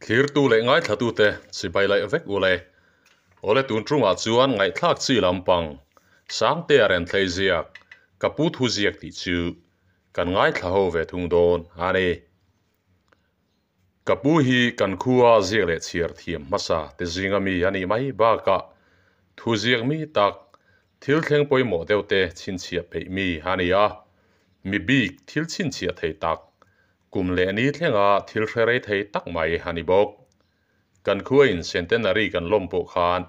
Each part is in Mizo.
Thlirtu leh ngaithlatute chibai laih vek ule. Awle tun tungah chuan ngaihthlak chi lampang Sangtea Renthlei ziak Ka pu thu ziak tih chu kan ngaithla ho ve thung dawn a ni. Ka pu hi kan khua ziak leh chhiar thiam hmasa te zinga mi a nih mai bakah thu ziak mi tak thil thleng pawimawh deuh te chhinchhiah peih mi a ni a, mi bik thil chhinchhiah thei tak Kum leh ni thlenga thil hre rei thei tak mai a ni bawk. Kan khuain Centenary kan lawm pawh khan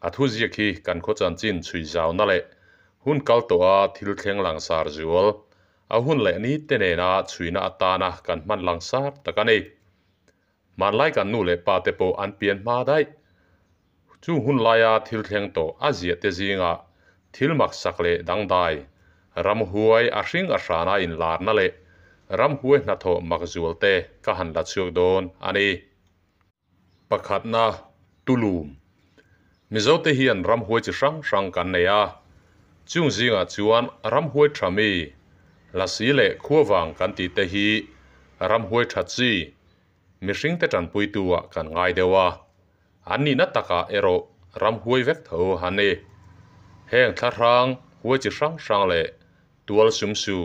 a thu ziak hi kan khaw chanchin chhui zauna leh hun kal tawha thil thleng langsar zual, a hun leh ni te nena chhuina atana kan hman langsar tak a ni. Hmanlai kan nu leh pa te pawh an pian hma daih. Chung hun laia thil thleng tawh a ziah te zingah thil maksak leh dangdai, ramhuai a hring a hrana inlarna leh ramhuai hnathawh mak zual te ka han la chhuak dawn a ni. Pakhatna, Tulum. Mizote hian ramhuai chi hrang hrang kan nei a, chung zingah chuan ramhuai tha mi, lasi leh khuavang kan tih te hi ramhuai tha chi, mihringte tanpuitu ah kan ngai deuh a, an nihna takah erawh ramhuai vek tho a ni. Heng thla hrang, huai chi hrang hrang leh tual sumsu,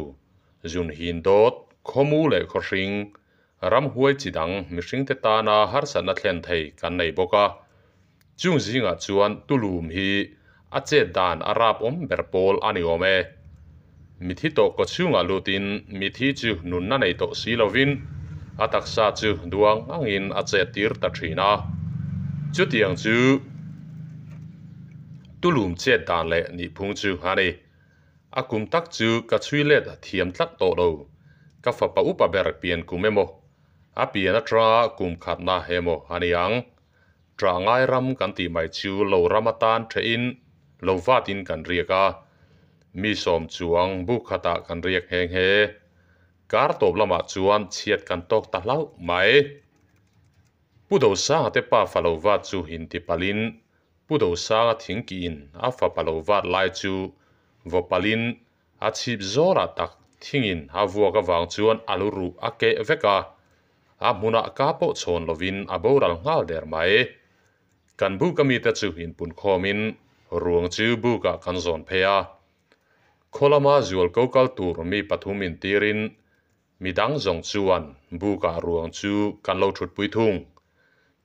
zun hin dawt, khawmu leh khawhring, ramhuai chi dang mihringte tana harsatna thlen thei kan nei bawk a. Chung zingah chuan Tulum hi a chet dan a rap awm ber pawl a ni awm e. Mithi tawh kaw chhungah lutin mithi chu nunna nei tawh si lovin a taksa chu duang angin a chet tir ta thin a. Chutiang chu Tulum chet dan leh nihphung chu a ni. A kum tak chu ka chhui let thiam tlat tawh lo. Ka fapa upa ber pian kum emaw, a pian atanga kum khatna emaw a ni ang. Ṭah ngai ram kan tih mai chu lo ram atan ṭhehin lo vatin kan riak a, mi sawm chuang buk khatah kan riak nghe nghe. Kar tawp lamah chuan chhiat kan tawk ta hlauh mai. Pu Dosanga te pa fa lo vat chu inti palhin Pu Dosanga thingkiin a fapa lo vat lai chu vaw palhin a chhip zawrah tak thingin a vuak avang chuan a lu ruh a keh vek a, a hmunah ka pawh chhawn lovin a boral nghal der mai. Kan buk a mite chu inpunkhawmin ruang chu bukah kan zawn phei a. Khaw lama zual ko kal tur mi pathum intirin midang zawng chuan bukah ruang chu kan lo thutpui thung.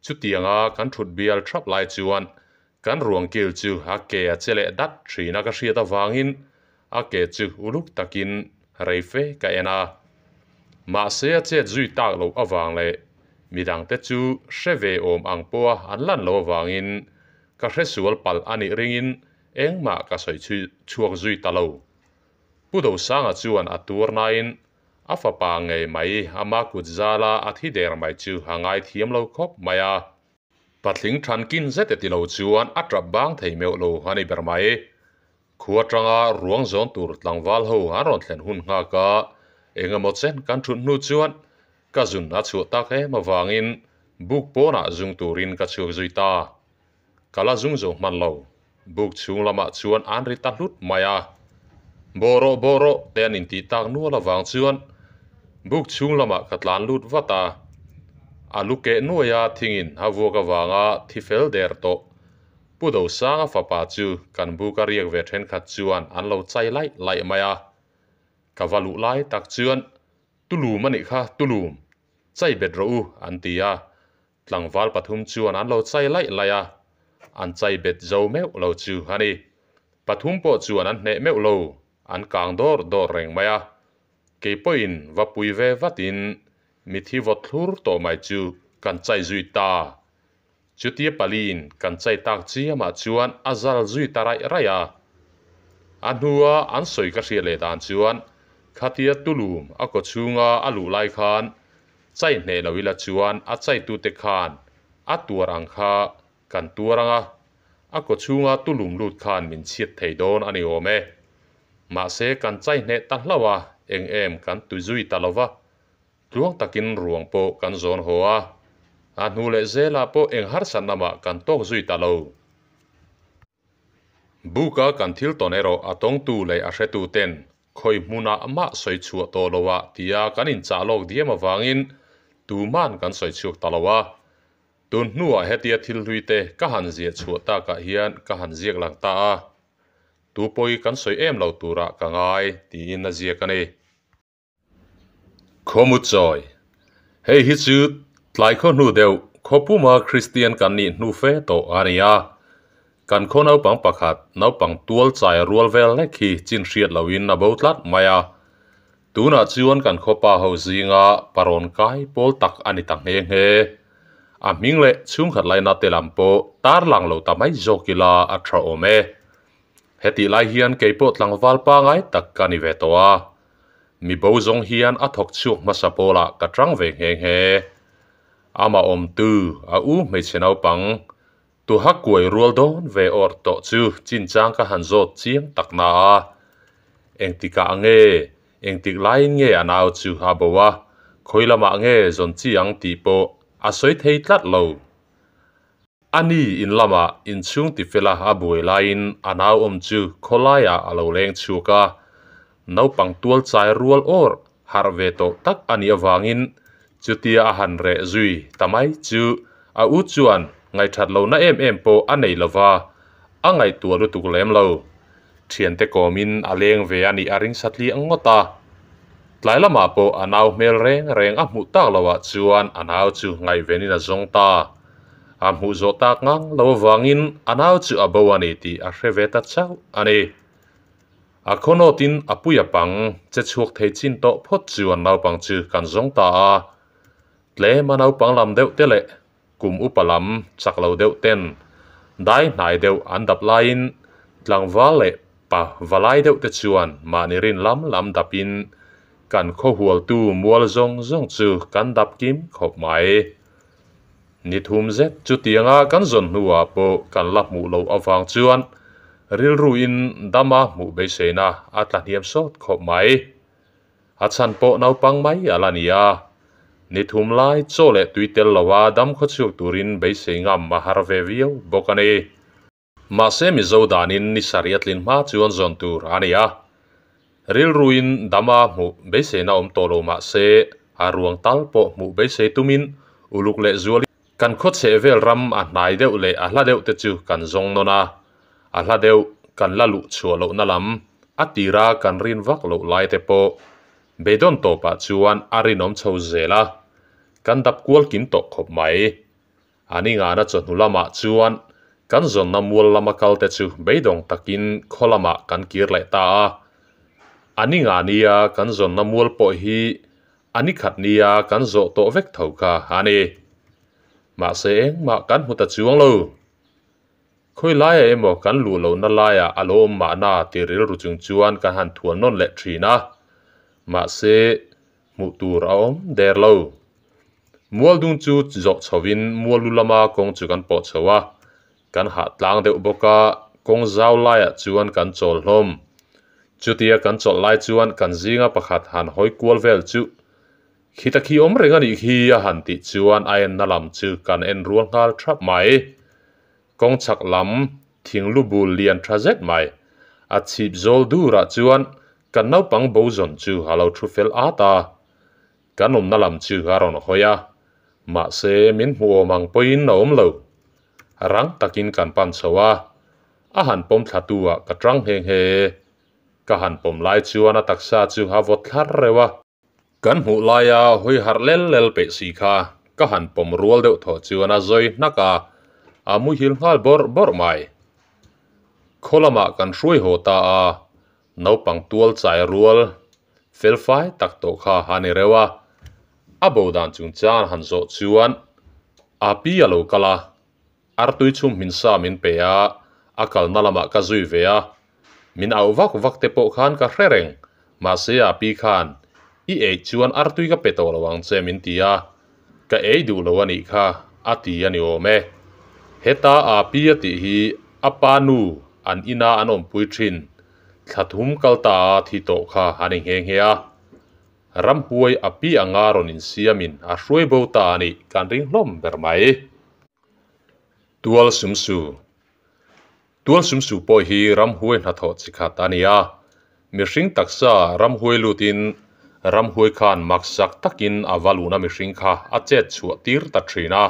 Chutianga kan thut bial thap lai chuan kan ruang kil chu a ke a che leh dat thin a ka hriat avangin a ke chu uluk takin rei fe ka en a. Mahse a chet zui tak loh avang leh midangte chu hre ve awm ang pawha an lan loh avangin ka hre sual palh a nih ringin engmah ka sawi chhuak zui ta lo. Pu Dosanga chuan a tur nain A fapa ngei mai ama kut zala a thi der mai chu a ngaithiam lo khawp mai a. Patling thankin zet e ti lo chuan a tap bang thei meuh lo a ni ber mai. Khua tanga ruang zawn tur tlangval ho an rawn thlen hun nghak a, eng emaw chen kan thut hnu chuan ka zun a chhuah tak em avangin buk pawnah zung turin ka chhuak zui ta. Ka la zung zo hman lo. Buk chhung lamah chuan an ri ta hlut mai a. Bawh rawh bawh rawh te an intih tak nual avang chuan buk chhung lamah ka tlan lut vat a. A lu keh nuaia thingin a vuak avanga thi fel der tawh. Pu Dosanga fapa chu kan buk a riak ve thenkhat chuan an lo chai laih laih mai a. Ka va luh lai tak chuan Tulum a nih kha Tulum, chai bet rawh u an ti a. Tlangval pathum chuan an lo chai laih laih a, an chai bet zo meuh lo chu a ni. Pathum pawh chuan an hneh meuh lo, an kang dawr dawr reng mai a. Kei pawhin va pui ve vatin mithi vawt thlur tawh mai chu kan chai zui ta. Chutia paliin kan chai tak chiamah chuan a zal zui ta raih raih a. A hnua an sawi ka hriat leh dan chuan khatia Tulum a kawchhunga a luh lai khan Chai hneh lo ila chuan a chaitute khan a tuar ang kha kan tuar ang a, a kawchhunga tulum lut khan min chhiat thei dawn a ni awm e. Mahse kan chai hneh ta hlauh a, eng em kan tui zui ta lo va, tluang takin ruang pawh kan zawn haw a, a hnu leh zelah pawh eng harsatna mah kan tawk zui ta lo. Buka kan thil tawn erawh a tawngtu leh a hretu ten khawi hmunah mah sawi chhuah tawh lo ah tia kan inchah lawk diam avangin tuman kan sawi chhuak ta lo a. Tun hnuah hetia thil hlui te ka han ziah chhuah takah hian ka han ziak lang ta a, tu pawi kan sawi em lo turah ka ngai tiin a ziak a ni. Khawmu chawi, Hei hi chu tlai khaw hnu deuh khaw puma Kristian kan nih hnu fe tawh a ni a. Kan khaw naupang pakhat naupang tual chai rual vel hlek hi chin hriat lohin a bo tlat mai a. Tunah chuan kan khaw pa ho zinga parawn kai pawl tak a ni ta nghe nghe. A hming leh chhungkhat laina te lam pawh tarlang lo ta mai zawk ila a tha awm e. Hetih lai hian kei pawh tlangval pangai tak ka ni ve tawh a. Mi bo zawng hian a thawk chhuak hmasa pawlah ka tang ve nghe nghe. Amah awmtu a u hmeichhe naupang Tuha kuai rual dawn ve awrh tawh chu chinchang ka han zawt chiang tak na a, engtikah nge, engtik laiin nge a nau chu a bo a, khawi lamah nge zawn chi ang tih pawh a sawi thei tlat lo. A ni in lamah inchhung tifela a buai laiin a nau awm chu khawlaiah a lo leng chhuak a, naupang tual chai rual awrh harh ve tawh tak a nih avangin chutia a han reh zui ta mai chu a u chuan ngaihthat lohna em em pawh a nei lova, a ngaihtuah lutuk lem lo. Thiante kawmin a leng ve a nih a ring satliah ngawt a. Tlai lamah pawh a nau hmel reng reng a hmuh tak lohah chuan a nau chu ngaihvenin a zawng ta. A hmuh zawh tak ngang lo avangin a nau chu a bo a ni tih a hre ve ta chauh a ni. A khawnawtin a pui a pang che chhuak thei chin tawh phawt chuan naupang chu kan zawng ta a. Tlem a naupang lam deuh te leh kum upa lam chak lo deuh ten dai hnai deuh an dap laiin tlangval leh pa valai deuh te chuan mahni rin lam lam dapin kan khawhualtu mual zawng zawng chu kan dap kim khawp mai. Ni thum zet chutianga kan zawn hnuah pawh kan la hmuh loh avang chuan rilruin dama hmuh beiseina a tla hniam sawt khawp mai. A chhan pawh naupang mai a la ni a, ni thum lai chaw leh tui tel loa dam khawchhuak turin beisei ngam a har ve viau bawk a ni. Mahse Mizo danin ni sarih a tlin hma chuan zawn tur a ni a, rilruin dama hmuh beiseina awm tawh lo mahse a ruang tal pawh hmuh beisei tumin uluk leh zualin kan khaw chheh vel ram a hnai deuh leh a hla deuh te chu kan zawng nawn a, a hla deuh kan la luh chhuah lohna lam a tira kan rin vak loh lai te pawh beidawn tawpah chuan a rinawm chho zel a, kan dap kual kim tawh khawp mai. An ingahna chawhnu lamah chuan kan zawnna mual lama kalte chu beidawng takin khaw lamah kan kir leh ta a. An ingah nia kan zawnna mual pawh hi a ni khat nia kan zawh tawh vek tho kha a ni. Mahse engmah kan hmu ta chuang lo. Khawi laiah emaw kan luh lohna laiah a lo awm mahna ti rilru chung chuan kan han thuan nawn leh thin a. Mahse hmuh tur a awm der lo. Mualdung chu zawh chhovin mualu lama kawng chu kan pawh chho a, kan hah tlang deuh bawk a, kawng zau laiah chuan kan chawl hlawm. Chutia kan chawlh lai chuan kan zinga pakhat han hawi kual vel chu Khita khi awm reng a nih khi a han tih chuan a enna lam chu kan en rual nghal thap mai. Kawng chhak lam thing lu bul lian tha zet mai. A chhip zawl durah chuan kan naupang bo zawn chu a lo thu fel at a. Kan awmna lam chu a rawn hawi a, mahse min hmuh awm ang pawhin a awm lo. Rang takin kan pan chho a, a han pawm thla tu ah ka tang nghe nghe. Ka han pawm lai chuan a taksa chu a vawt thlar reuh a. Kan hmuh laia hawi harh lel lel peih si kha ka han pawm rual deuh thaw chuan a zawi hnak a, a muhil nghal bawrh bawrh mai. Khaw lamah kan hruai haw ta a, naupang tual chai rual fel fai tak tawh kha a ni reuh a. A bo dan chungchang han zawh chuan a pi a lo kal a, artui chhum hmin sa min pe a, a kalna lamah ka zui ve a, Min auh vak vak te pawh khan ka hre reng, mahse a pi khan, I ei chuan artui ka pe tawh lo ang che min ti a, ka ei duh lo a nih kha a ti a ni awm e. Heta a pi a tih hi a pa nu an ina an awmpui thin, thla thum kal ta a thi tawh kha a ni nghe nghe a. Ramhuai a pi anga rawn insiamin a hruai bo ta a nih kan ring hlawm ber mai. Tual sumsu Tual sumsu pawh hi ramhuai hnathawh chi khat a ni a, mihring taksa ramhuai lutin ramhuai khan maksak takin a va luhna mihring kha a chet chhuah tir ta thin a.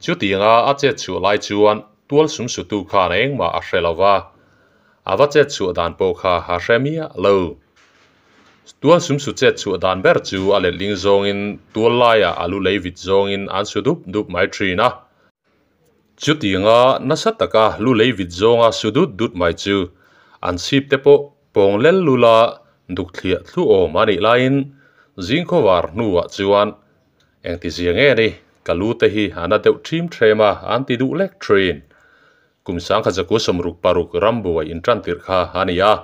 Chutianga a chet chhuah lai chuan tual sum sutu khan engmah a hre lo va, a va chet chhuah dan pawh kha a hre miah lo. Tual sum su chet chhuah dan ber chu a letling zawngin tual laiah a lu lei vit zawngin an su dup dup mai thin a. Chutianga nasa taka lu lei vit zawnga su dut dut mai chu an chhip te pawh pawng lel lula duk thliah thlu awm a nih laiin zingkhawvar hnuah chuan Engti zia nge ni, ka lu te hi a na deuh ṭhim ṭhem a, an ti duh lek ṭhin. Kum sangkhat zakua 66 rambuai inṭan tirh kha a ni a,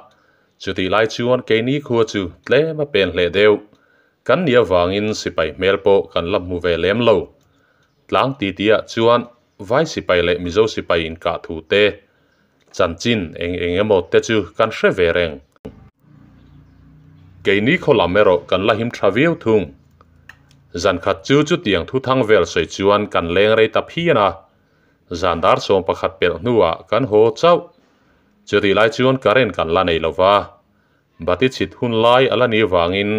chutih lai chuan keini khua chu tlem a pen hleh deuh. Kan nih avangin sipai hmel pawh kan la hmu ve lem lo. Tlang titiah chuan vai sipai leh Mizo sipai inkah thu te, chanchin eng eng emaw te chu kan hre ve reng. Keini khaw lam erawh kan la him tha viau thung. Zan khat chu chutiang thu thang vel sawi chuan kan leng rei ta phian a, zan dar 11 pelh hnuah kan haw chauh. Chutih lai chuan current kan la nei lo va, bati chhit hun lai a la ni vangin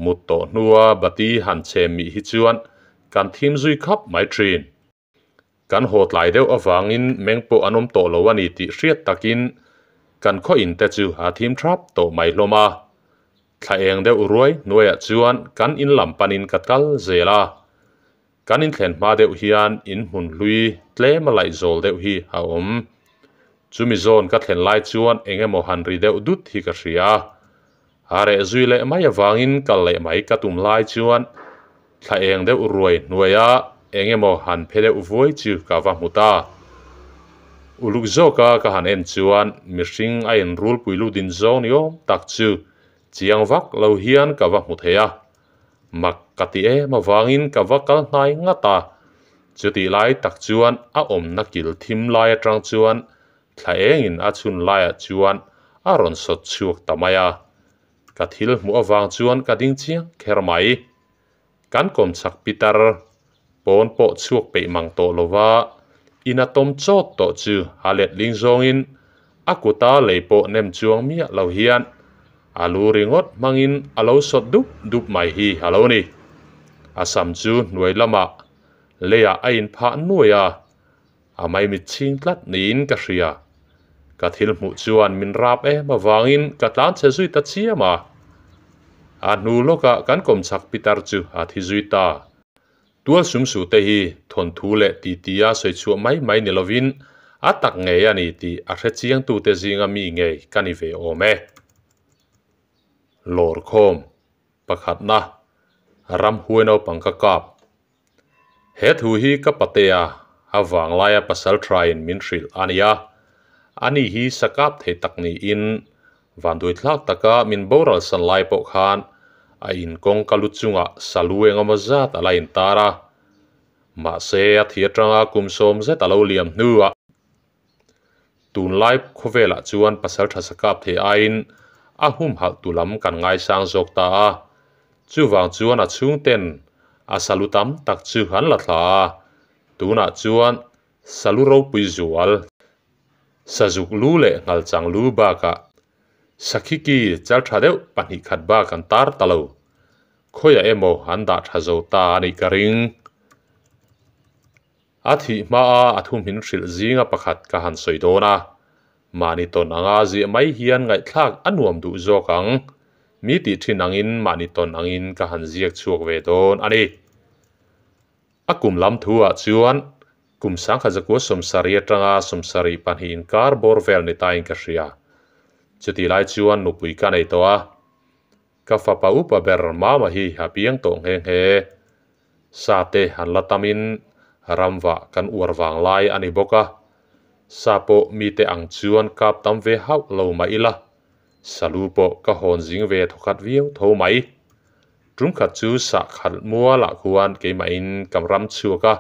mut tawh hnua bati han chhem mih hi chuan kan thim zui khap mai thin. Kan haw tlai deuh avangin meng pawh an awm tawh lo a ni tih hriat takin kan khaw in te chu a thim thap tawh mai hlawm a. Thla eng deuh ruai hnuaiah chuan kan in lam panin ka kal zel a. Kan inthlen hma deuh hian in hmun hlui tlem a laih zawl deuh hi a awm. Chumi zawn ka thlen lai chuan eng emaw han ri deuh dut hi ka hria. A reh zui leh mai avangin kal leh mai ka tum lai chuan thla eng deuh ruai hnuaia eng emaw han phe deuh vuai chu ka va hmu ta. Uluk zawka ka han en chuan mihring a inrulpui lu din zawng ni awm tak chu chiang vak lo hian ka va hmu thei a. Mak ka ti em avangin ka va kal hnai ngat a. Chutih lai tak chuan a awmna kil thim lai atang chuan Thla engin a chhun laiah chuan a rawn sawt chhuak ta mai a, ka thil hmuh avang chuan ka ding chiang kher mai. Kan kawmchhak pitar pawn pawh chhuak peih mang tawh lova in a tawm chawt tawh chu a letling zawngin a kuta lei pawh nem chuang miah lo hian a lu ringawt hmangin a lo sawt dup dup mai hi a lo ni. A sam chu hnuai lamah leiah a inphah nuai a. A maimit chhing tlat niin ka hria. Ka thil hmuh chuan min rap em avangin ka tlan chhe zui ta chiam a. A hnu lawkah kan kawmchhak pitar chu a thi zui ta. Tual sumsu te hi thawnthu leh titia sawi chhuah mai mai ni lovin a tak ngei a ni tih a hre chiangtute zinga mi ngei ka ni ve awm e. Lawrkhawm pakhatna ramhuai naupang ka kap. He thu hi ka patea a vanglaia pasal thain min hrilh a nia. Ani hi sakap thei tak niin vanduaithlak taka min boral san lai pawh khan a inkawng ka lu chungah salu engemaw zat a la intar a. Mahse a thi atanga kum sawm zet a lo liam hnuah Tunlai khawvelah chuan pasal tha sakap thei aiin a humhalh tu lam kan ngaisang zawk ta a, chuvang chuan a chhungten a salu tam tak chu an la thla a, tunah chuan salu ropui zual, sazuk lu leh nghalchang lu bakah sakhiki chal tha deuh pahnih khat bak an tar ta lo. Khawiah emaw an dah tha zo ta a nih ka ring. A thih hmaa a thuhmin hrilh zinga pakhat ka han sawi dawn a, mahni tawn anga ziah mai hian ngaihthlak a nuam duh zawk ang. Mi tih thin angin mahni tawn angin ka han ziak chhuak ve dawn a ni. A kum lam thu ah chuan kum 1970 atanga 72 inkar bawr vel ni tain ka hria. Chutih lai chuan nupui ka nei tawh a, ka fapa upa ber Mama hi a piang tawh nghe nghe. Sa te han la tamin ramvah kan uar vang lai a ni bawk a, sa pawh mite ang chuan kap tam ve hauh lo mah ila, salu pawh ka hawn zing ve thawkhat viau tho mai. Tum khat chu sah khat mualah khuan keimahin ka ram chhuak a,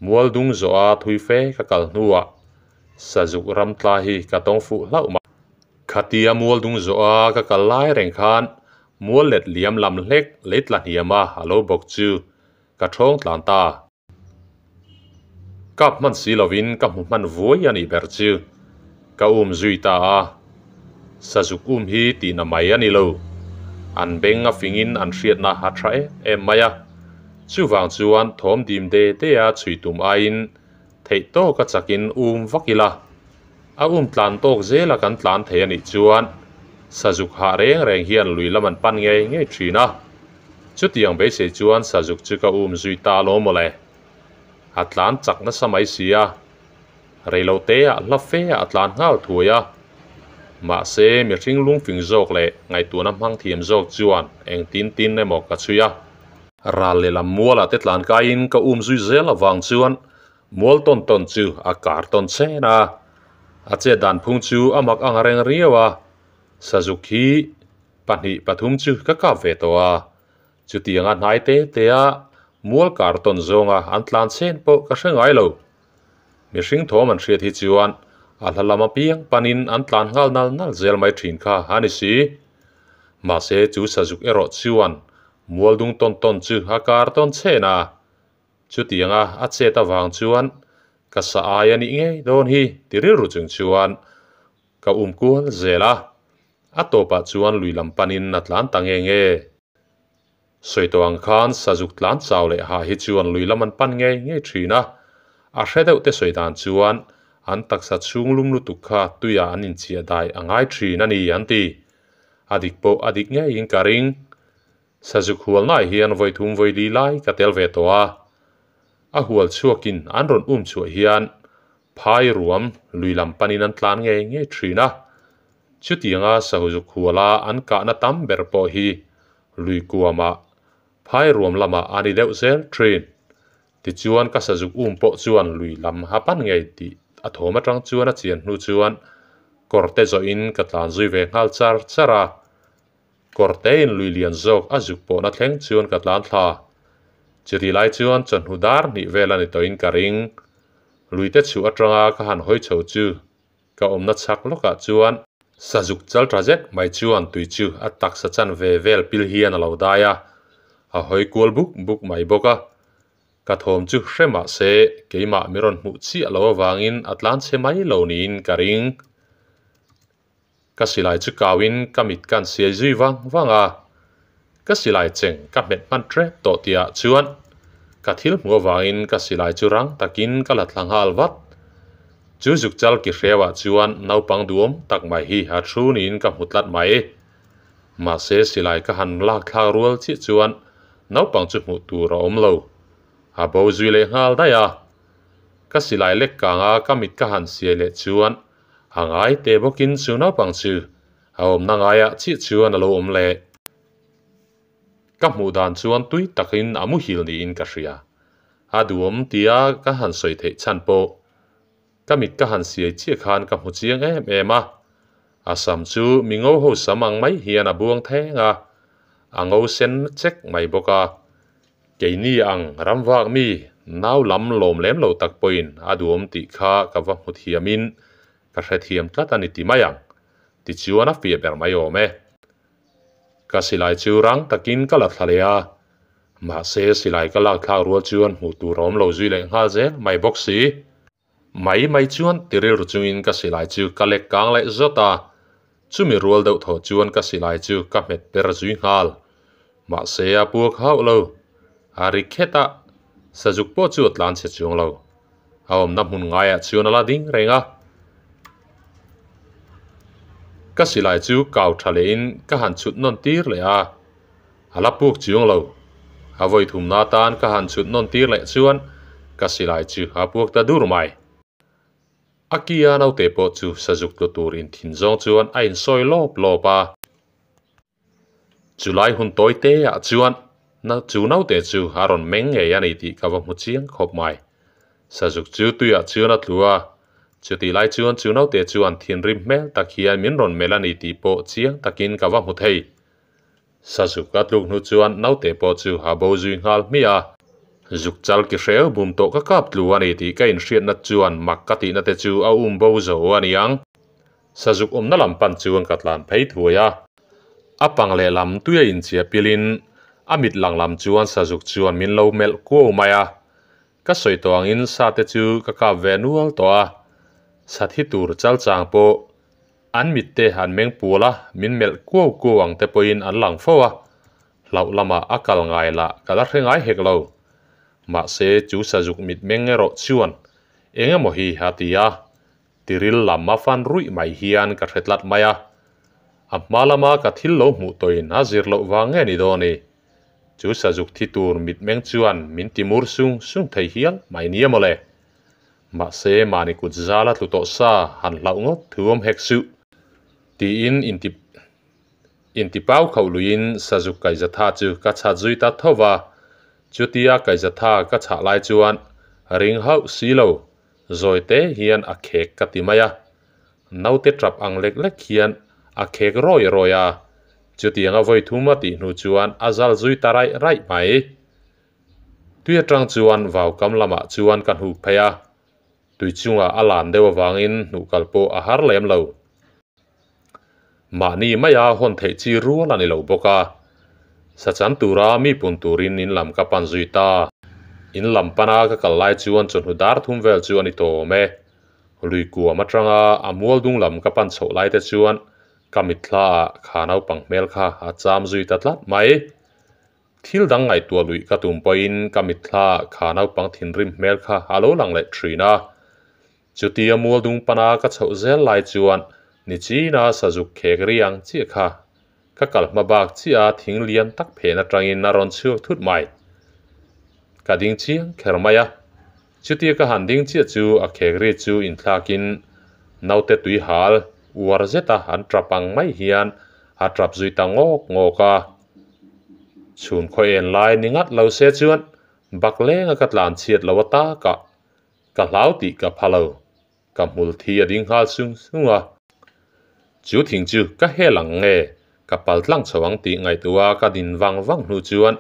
mual dung zawha thui fe ka kal hnuah sazuk ram tla hi ka tawng fuh hlauh mai. Khatia mual dung zawha ka kal lai reng khan mual let liam lam hlek lei tla hniam a a lo bawk chu ka thawng tlan ta. Kap hman si lovin ka hmu hman vuai a nih ber chu ka um zui ta a. Sazuk um hi tihna mai a ni lo. An beng a fingin an hriatna a tha em em mai a. Chuvang chuan thawm dim te te a chhui tum aiin theih tawka chakin um vak ila. A um tlan tawk zela kan tlan thei a nih chuan sazuk hah reng reng hian lui lam an pan ngei ngei thin a. Chutiang beisei chuan sazuk chu ka um zui ta alawm mawle. A tlan chak nasa mai si a, reilote ah hla fe ah a tlan nghal thuai a. Mahse mihring lungfing zawk leh ngaihtuahna hmang thiam zawk chuan engtin tin emaw ka chhui a. Ral lehlam mualah te tlan kaiin ka um zui zel avang chuan Mual tawn tawn chu a kar tawn chen a, a chet dan phung chu a mak ang reng riau a, Sazuk hi pahnih pathum chu ka kap ve tawh a, chutianga hnai te te a mual kar tawn zawnga an tlan chen pawh ka hre ngai lo. Mihring thawm an hriat hi chuan a hla lam apiang panin an tlan nghal nal nal zel mai thin kha a ni si. Mahse chu Sazuk erawh chuan mual dung tawn tawn chu a kar tawn chen a, Chutianga a chet avang chuan ka sa ai a nih ngei dawn hi ti rilru chung chuan ka um kual zel a, a tawpah chuan lui lam panin a tlan ta nge nge. Sawi tawh ang khan sazuk tlan chau leh hah hi chuan lui lam an pan ngei ngei thin a, a hre deuh te sawi dan chuan an taksa chhung lum lutuk kha tuiah an inchiah dai a ngai thin a ni an ti. A dik pawh a dik ngeiin ka ring. Sazuk hualnaah hian vawi thum vawi li lai ka tel ve tawh a, a hual chhuakin an rawn um chhuah hian phai ruam lui lam panin an tlan ngei ngei thin a. Chutianga sazuk huala an kahna tam ber pawh hi lui kuamah phai ruam lamah a ni deuh zel thin. Tichuan ka sazuk um pawh chuan lui lam a pan ngei tih a thawm atang chuan a chian hnu chuan kawrte zawhin ka tlan zui ve nghal char char a. Kawrtein lui lian zawk a zuk pawhna thleng chuan ka tlan thla. Chutih lai chuan chawhnu dar hnih vel a ni tawhin ka ring. Luite chhuh atanga ka han hawi chho chu ka awmna chhak lawkah chuan sazuk chal tha zet mai chuan tui chu a taksa chan ve vel pil hian a lo dai a, a hawi kual buk buk mai bawk a. Ka thawm chu hre mah se keimah mi rawn hmuh chiah lo avangin a tlan chhe mai lo niin ka ring. Ka silai chu kauin ka mit ka an siai zui vang vang a, ka silai cheng ka hmet hman tep tawh tihah chuan ka thil hmuh avangin ka silai chu rang takin ka la thla nghal vat. Chu zuk chal ki hreuah chuan naupang duhawm tak mai hi a thu niin ka hmu tlat mai. Mahse silai ka han lak thlak rual chiah chuan naupang chu hmuh tur a awm lo. A bo zui leh nghal daih a. Ka silai lek kanga ka mit ka han siai leh chuan A ngai teh bawkin chu naupang chu a awmna ngaiah chiah chuan a lo awm leh. Ka hmuh dan chuan tui takin a muhil niin ka hria. A duhawm tia ka han sawi theih chhan pawh ka mit ka han siai chiah khan ka hmu chiang em em a. A sam chu mi ngo ho sam ang mai hian a buang theng a, a ngo sen chek mai bawk a. Keini ang ramvak mi nau lam lawm lem lo tak pawhin a duhawm tih kha ka va hmu thiamin ka hrethiam tlat a ni ti mai ang. Tichuan a fiah ber mai awm e. Ka silai chu rang takin ka la thla leh a, mahse silai ka lak thlak rual chuan hmuh tur a awm lo zui leh nghal zel mai bawk si. Mai mai chuan ti rilru chungin ka silai chu ka lek kang leh zawt a, chumi rual deuh thaw chuan ka silai chu ka hmet per zui nghal. Mahse a puak hauh lo. A ri khet a, sazuk pawh chu a tlan chhe chuang lo. A awmna hmun ngaiah chuan a la ding reng a. Ka silai chu kau tha lehin ka han chhut nawn tir leh a, A la puk chiung lo. A vawi thumna atan ka han chhut nawn tir leh chuan ka silai chu a puak ta dur mai. A kia naute pawh chu sazuk tlu tur inthin zawng chuan a insawi lawp lawp a. Chulai hun tawi te ah chuan chu naute chu a rawn meng ngei a ni tih ka va hmu chiang khawp mai. Sazuk chu tuiah chuan a tlu a, chutih lai chuan chu naute chuan thinrim hmel tak hian min rawn melh a ni tih pawh chiang takin ka va hmu thei. Sazuk a tluk hnu chuan naute pawh chu a bo zui nghal hmiah a. Zuk chal ki hreu bum tawh ka kap tlu a ni tih ka inhriatna chuan mak ka tihna te chu a um bo zo a ni ang. Sazuk awmna lam pan chuan ka tlan phei thuai a. A pang lehlam tui a inchhia pilin a mit lang lam chuan sazuk chuan min lo melh kuau mai a. Ka sawi tawh angin sa te chu ka kap ve nual tawh a. Sa thi tur chal chang pawh An mitte an meng pual a, min melh kuau kuau ang te pawhin an lang fo a, hlauh lamah a kal ngai lah ka la hre ngai hek lo. Mahse chu sazuk mitmeng erawh chuan eng emaw hi a ti a, tiril lam a fan ruih mai hian ka hre tlat mai a. A hma lama ka thil lo hmuh tawhin a zir loh vang nge ni dawn i? Chu sazuk thi tur mitmeng chuan min ti mur sung sung thei hial mai nia mawle. Mahse mahni kut zala tlu tawh sa han hlauh ngawt thu awm hek suh. Tiin inti inti pau khauh luiin sazuk kaihzatha chu ka chhat zui ta tho va. Chutia kaihzatha ka chhah lai chuan ring hauh si lo, zawi te hian a khek ka ti mai a. Naute tap ang lek lek hian a khek rawi rawi a, chutiang a vawi thum a tih hnu chuan a zal zui ta raih raih mai. Tui atang chuan vau kam lamah chuan ka hnuk phei a, tui chungah a lan deuh avangin hnuh kal pawh a har lem lo. Mahni maia hawn theih chi rual a ni lo bawk a, sachan tura mi pun turin in lam ka pan zui ta. In lam pana ka kal lai chuan chawhnu dar thum vel chu a ni tawm e. Lui kuam atanga a mual dung lam ka pan chhoh lai te chuan ka mitthla ah kha naupang hmel kha a cham zui ta tlat mai. Thil dang ngaihtuah luih ka tum pawhin ka mitthla ah kha naupang thinrim hmel kha a lo lang leh thin a. Chutia mual dung pana ka chhoh zel lai chuan nichina sazuk khek ri ang chiah kha ka kal hma bak chiah a thing lian tak phen atangin a rawn chhuak thut mai. Ka ding chiang kher mai a, chutia ka han ding chiah chu a khek ri chu inthlakin naute tui hal uar zeta an tap ang mai hian a tap zui ta ngawk ngawk a. Chhun khaw en lai ni ngat lo se chuan bak lenga ka tlan chhiat lo atakah ka hlau tih ka pha lo, ka hmul thi a ding nghal sung sung a. Chu thing chu ka hel ang nge, ka pal tlang chho ang tih ngaihtuah ka din vang vang hnu chuan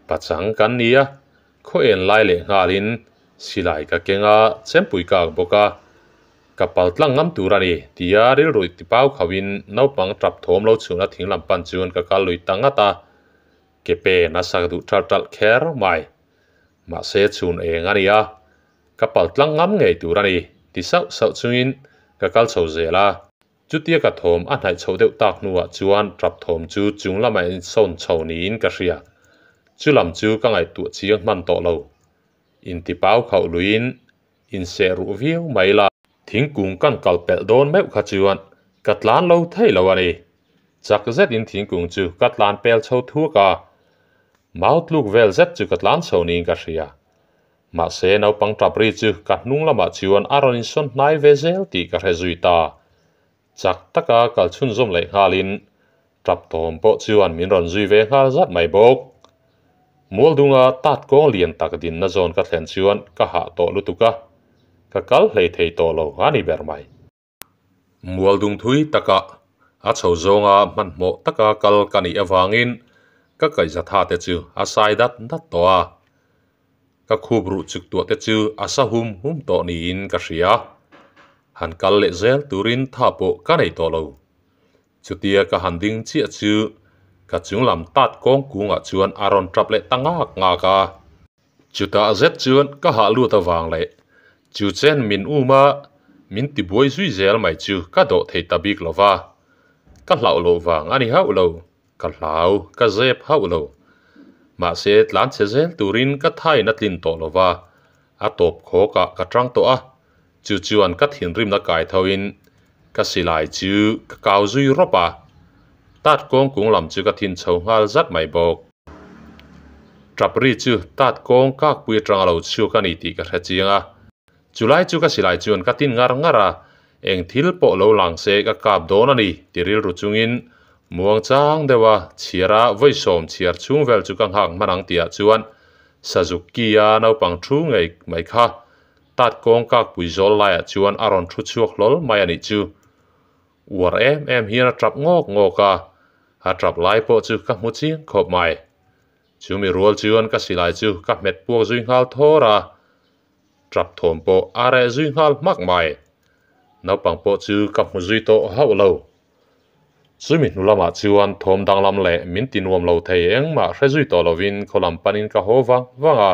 pachang kan ni a, khaw en lai leh nghalin silai ka keng a, chempui ka ak bawk a, ka pal tlang ngam tur a ni tia rilruih ti pau khauhin naupang tap thawm lo chhunna thing lam pan chuan ka kal lui ta ngat a, ke pen a sak duh ṭalh ṭalh kher mai. Mahse chhun eng a ni a, ka pal tlang ngam ngei tur a ni ti sauh sauh chungin ka kal chho zel a. Chutia ka thawm a hnaih chhoh deuh tak hnuah chuan tap thawm chu chung lamah insawn chho niin ka hria. Chu lam chu ka ngaihtuah chiang hman tawh lo. Intipau khauh luiin inseh ruh viau mai la. Thingkung kan kal pelh dawn meuh kha chuan ka tlan lo thei lo a ni. Chak zetin thingkung chu ka tlan pel chho thuak a, mau tluk vel zet chu ka tlan chho niin ka hria. Mahse naupang tap ri chu ka hnung lamah chuan a rawn insawn hnai ve zel tih ka hre zui ta. Chak taka kal chhunzawm leh nghalin tap tawm pawh chuan min rawn zui ve nghal zat mai bawk. Mualdunga tat kawng lian tak dinna zawn ka thlen chuan ka hah tawh lutuk a, ka kal hlei thei tawh lo a ni ber mai. Mualdung thui taka a chho zawnga hmanhmawh taka kal ka nih avangin ka kaihzatha te chu a sai dat dat tawh a, ka khup ruh chuk tuah te chu a sa hum hum tawh niin ka hria. Han kal leh zel turin tha pawh ka nei tawh lo. Chutia ka han ding chiah chu ka chunglam tat kawng kungah chuan a rawn tap leh ta ngak ngak a. Chutah zet chuan ka hah lut avang leh chu chen min um a, min tibuai zui zel mai chu ka dawh thei ta bik lo va. Ka hlauh loh vang a ni hauh lo, ka hlau, ka zep hauh lo. Mahse tlan chhe zel turin ka thain a tlin tawh lo va, a tawp khawkah ka tang tawh a, chu chuan ka thinrimna kai thoin ka silai chu ka kau zui rawp a, tat kawng kung lam chu ka thin chho nghal zat mai bawk. Tap ri chu tat kawng kakpui atang a lo chhuak a ni tih ka hre chiang a, chulai chu ka silai chuan ka tin ngar ngar a, eng thil pawh lo lang se ka kap dawn a ni ti rilru chungin muang chang deuh a chhiar a vawi sawm chhiar chhung vel chu ka nghak hman ang tihah chuan Sazuk kia naupang thu ngei mai kha tat kawng kakpui zawl laiah chuan a rawn thu chhuak hlawl mai a nih chu. Uar em em hian a tap ngawk ngawk a, a tap lai pawh chu ka hmu chiang khawp mai. Chumi rual chuan ka silai chu ka hmet puak zui nghal thawr a, tap thawm pawh a reh zui nghal hmak mai. Naupang pawh chu ka hmu zui tawh hauh lo. Chumi hnu lamah chuan thawm danglam leh min ti nuam lo thei engmah hre zui tawh lovin khaw lam panin ka haw vang vang a.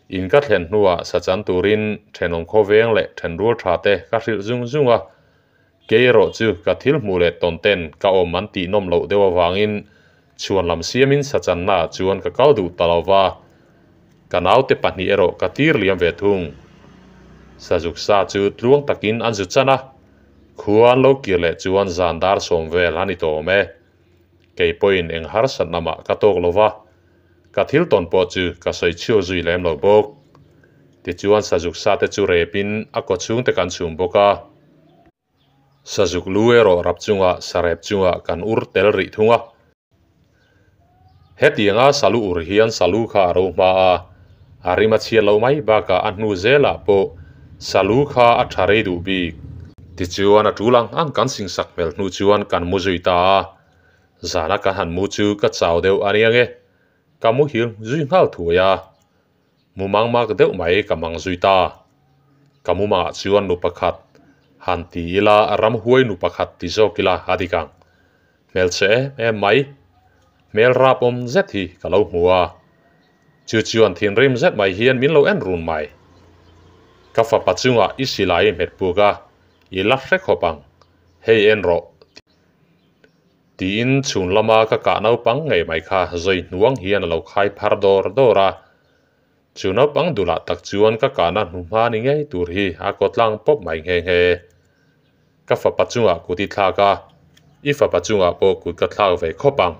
In ka thlen hnuah sachan turin thenawm khawveng leh thenrual tha te ka hrilh zung zung a. Kei erawh chu ka thil hmuh leh tawn ten ka awm an tih nawm loh deuh avangin chhuan lam siamin sachannaah chuan ka kal duh ta lo va. Ka naute pahnih erawh ka tir liam ve thung. Sazuk sa chu tluang takin an zu chan a, khua an lo kir leh chuan zan dar sawm vel a ni tawh awm e. Kei pawhin eng harsatna mah ka tawk lo va, ka thil tawn pawh chu ka sawi chhiau zui lem lo bawk. Tichuan sazuk sa te chu repin a kaw chhung te kan chhum bawk a. Sazuk lu erawh rap chungah sarep chungah kan ur tel rih thung a. Hetianga salu ur hian salu kha a ro hma a, a rim a chhiat loh mai bakah a hnu zelah pawh salu kha a tha rei duh bik. Tichuan a tul ang ang kan singsak hmel hnu chuan kan mu zui ta a, zana kan han mu chu ka chau deuh a nia nge, ka muhil zui nghal thuai a. Mu mang mak deuh mai ka mang zui ta. Ka mu mangah chuan nu pakhat han ti ila ramhuai nu pakhat ti zawk ila a dik ang. Hmelchhe em em mai, hmel rapawm zet hi ka lo hmu a. Chu chuan thinrim zet mai hian min lo en run mai. Ka fapa chungah i silai i hmet puk a, i la hre khawp ang. Hei en rawh. Tiin chhun lama ka kah naupang ngei mai kha zawi hnuang hian a lo khai phar dawr dawr a. Chu naupang dulah tak chuan ka kahna hnuhma ni ngei tur hi a kaw tlang pawp mai nghe nghe. Ka fapa chungah kut i thlak a, i fapa chungah pawh kut ka thlak ve khawp ang.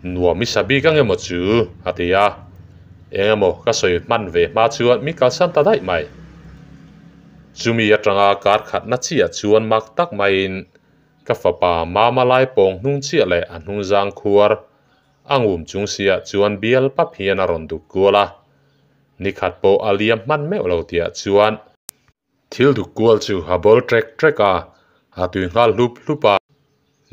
Nuam i sa bik ang emaw chu? a ti a. Eng emaw ka sawi hman ve hma chuan mi kalsan ta daih mai. Chumi atanga kar khatna chiah chuan mak tak maiin Ka fapa Mama lai pawng hnung chiah leh a hnung zang khuar a ngum chung siah chuan bial pap hian a rawn duk kual a. Nikhat pawh a liam hman meuh lo tihah chuan thil duk kual chu a bawl trek trek a, a tui nghal hlup hlup a.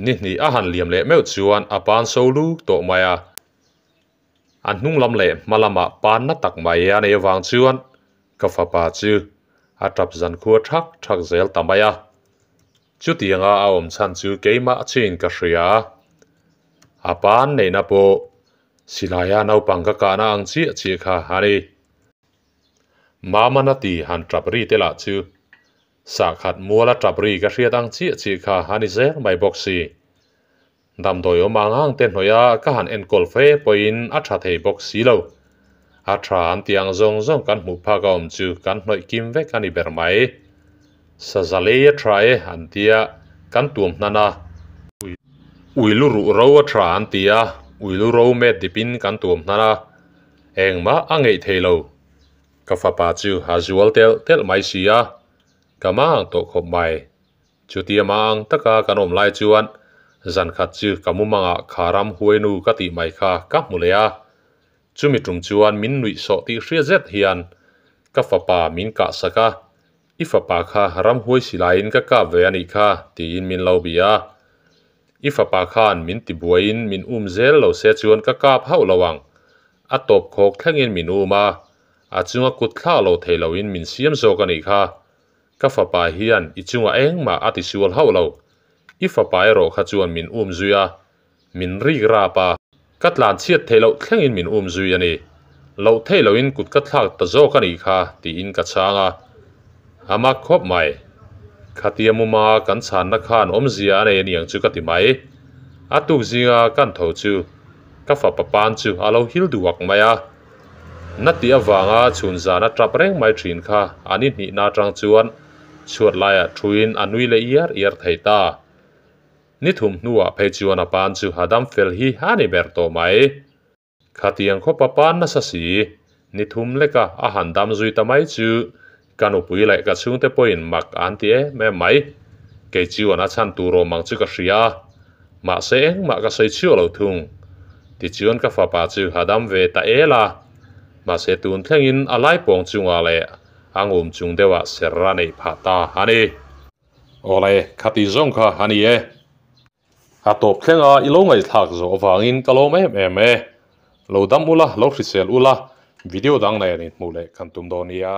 Ni hnih a han liam leh meuh chuan a pan so luk tawh mai a. A hnung lam leh hma lamah pan na tak mai a nei avang chuan ka fapa chu a tap zan khua thak thak zel ta mai a. Chutianga a awm chhan chu keimah chiin ka hria. A pan neihna pawh silaia naupang ka kahna ang chiah chiah kha a ni. Mamana ti han tap ri te lah chu sahkhat muala tap ri ka hriat ang chiah chiah kha a ni zel mai bawk si. Damdawi awm ang ang te hnawih a ka han enkawl fe pawhin a tha thei bawk si lo. A tha an tih ang zawng zawng kan hmuh phak a awm chu kan hnawih kim vek a ni ber mai. Saza lei a tha e an tia kan tuam hnan a. Ui lu ruh ro a tha an ti a, ui lu ro met dipin kan tuam hnan a. Engmah a ngeih thei lo. Ka fapa chu a zual telh telh mai si a, ka mang tawh khawp mai. Chutia mang taka kan awm lai chuan zan khat chu ka mumangah kha ram huainu ka tih mai kha ka hmu leh a. Chumi tum chuan min nuih sawh tih hriat zet hian ka fapa min kah sak a, I fapa kha ram huai si laiin ka kap ve a nih kha tiin min lo bia a. I fapa khan min ti buaiin min um zel lo se chuan ka kap hauh lo ang. A tawp khawk thlengin min um a, a chunga kut thlak lo thei loin min siam zawk a nih kha. Ka fapa hian i chungah engmah a ti sual hauh lo. I fapa erawh kha chuan min um zui a, min rik rap a. Ka tlan chhiat theih loh thlengin min um zui a ni. Loh theih lohin kut ka thlak ta zawk a nih kha tiin ka chhang a. A mak khawp mai. Khatia muma kan chhanna khan awmzia a nei a niang chu ka ti mai. A tuk zinga kan tho chu ka fapa pan chu a lo hil duak mai a. Na tih avanga chhun zan a tap reng mai thin kha a ni hnihna atang chuan chhuat laiah thuin a nui leh iar iar thei ta. Ni thum hnuah phei chuan a pan chu a dam fel hi a ni ber tawh mai. Khatiang khawpa pan nasa si, ni thum leka a han dam zui ta mai chu ka nupui leh ka chhungte pawhin mak an ti em em mai. Kei chuan a chhan tur awm ang chu ka hria a, mahse engmah ka sawi chhuak lo thung. Tichuan ka fapa chu a dam ve ta el a, mahse tun thlengin a laipawng chungah leh a ngum chung deuhah ser a neih phah ta a ni. Awle, khati zawng kha a ni e. A tawp thlenga i lo ngaihthlak zawh avangin ka lawm em em e. Lo dam ula, lo hrisel ula, video dang nen inhmuh leh kan tum dawn nia.